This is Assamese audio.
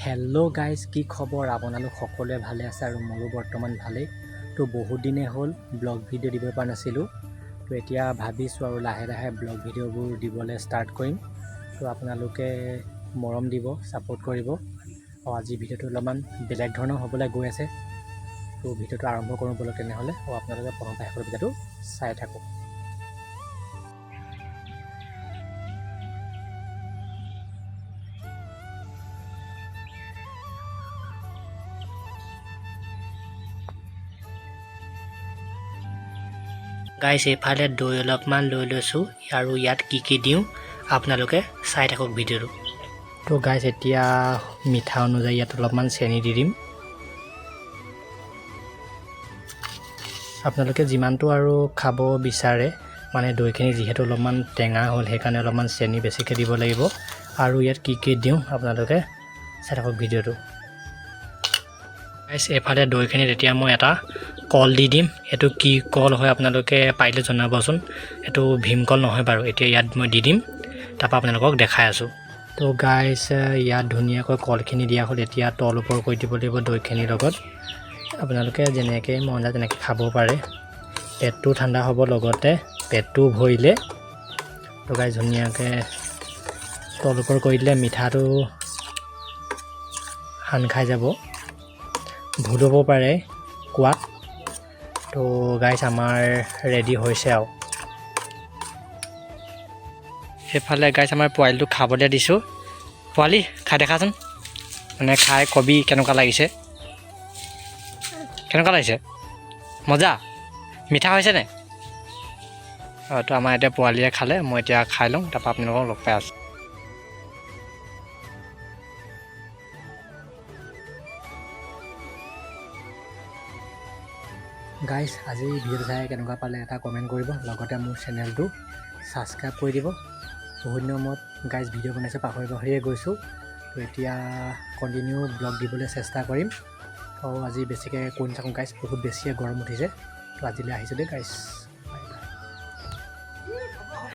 হেল্ল' গাইজ, কি খবৰ? আপোনালোক সকলোৱে ভালে আছে আৰু মোৰো বৰ্তমান ভালেই। তো বহুত দিনেই হ'ল ব্লগ ভিডিঅ' দিব পৰা নাছিলোঁ। তো এতিয়া ভাবিছোঁ আৰু লাহে লাহে ব্লগ ভিডিঅ'বোৰ দিবলৈ ষ্টাৰ্ট কৰিম। তো আপোনালোকে মৰম দিব, ছাপোৰ্ট কৰিব। আৰু আজি ভিডিঅ'টো অলপমান বেলেগ ধৰণৰ হ'বলৈ গৈ আছে। তো ভিডিঅ'টো আৰম্ভ কৰোঁ ব'লক তেনেহ'লে। আৰু আপোনালোকে প্ৰথম পৰা শেষৰ ভিডিঅ'টো চাই থাকক। গাইজ, এইফালে দৈ অলপমান লৈ লৈছোঁ আৰু ইয়াত কি কি দিওঁ আপোনালোকে চাই থাকক ভিডিঅ'টো। তো গাইজ, এতিয়া মিঠা অনুযায়ী ইয়াত অলপমান চেনি দি দিম। আপোনালোকে যিমানটো আৰু খাব বিচাৰে, মানে দৈখিনি যিহেতু অলপমান টেঙা হ'ল, সেইকাৰণে অলপমান চেনি বেছিকৈ দিব লাগিব। আৰু ইয়াত কি কি দিওঁ আপোনালোকে চাই থাকক ভিডিঅ'টো। গাইজ, এইফালে দৈখিনিত এতিয়া মই এটা কল দি দিম। এইটো কি কল হয় আপোনালোকে পাৰিলে জনাবচোন। এইটো ভীমকল নহয় বাৰু। এতিয়া ইয়াত মই দি দিম, তাৰপৰা আপোনালোকক দেখাই আছোঁ। তো গাইজ, ইয়াত ধুনীয়াকৈ কলখিনি দিয়া হ'ল। এতিয়া তল ওপৰ কৰি দিব লাগিব দৈখিনিৰ লগত। আপোনালোকে যেনেকৈ মন যায় তেনেকৈ খাব পাৰে। পেটটো ঠাণ্ডা হ'ব, লগতে পেটটোও ভৰিলে। তো গাইজ, ধুনীয়াকৈ তল ওপৰ কৰি দিলে মিঠাটো সান খাই যাব। ভুল হ'ব পাৰে কোৱাত। তো গাইজ, আমাৰ ৰেডি হৈছে। আৰু সেইফালে গাইজ, আমাৰ পোৱালিটো খাবলৈ দিছোঁ। পোৱালি, খাই দেখাচোন, মানে খাই কবি কেনেকুৱা লাগিছে। কেনেকুৱা লাগিছে? মজা মিঠা হৈছেনে? অঁ, তো আমাৰ এতিয়া পোৱালিয়ে খালে, মই এতিয়া খাই লওঁ, তাৰপৰা আপোনালোকক লগ পাই আছোঁ। গাইজ, আজি ভিডিঅ'টো চাই কেনেকুৱা পালে এটা কমেণ্ট কৰিব, লগতে মোৰ চেনেলটো ছাবস্ক্ৰাইব কৰি দিব। বহুত দিনৰ মূৰত গাইজ ভিডিঅ' বনাইছোঁ, পাহৰি পাহৰিয়ে গৈছোঁ। তো এতিয়া কণ্টিনিউ ব্লগ দিবলৈ চেষ্টা কৰিম। আৰু আজি বেছিকৈ কৈ নাথাকোঁ গাইজ, বহুত বেছিয়ে গৰম উঠিছে। তো আজিলৈ আহিছোঁ দেই গাইজ।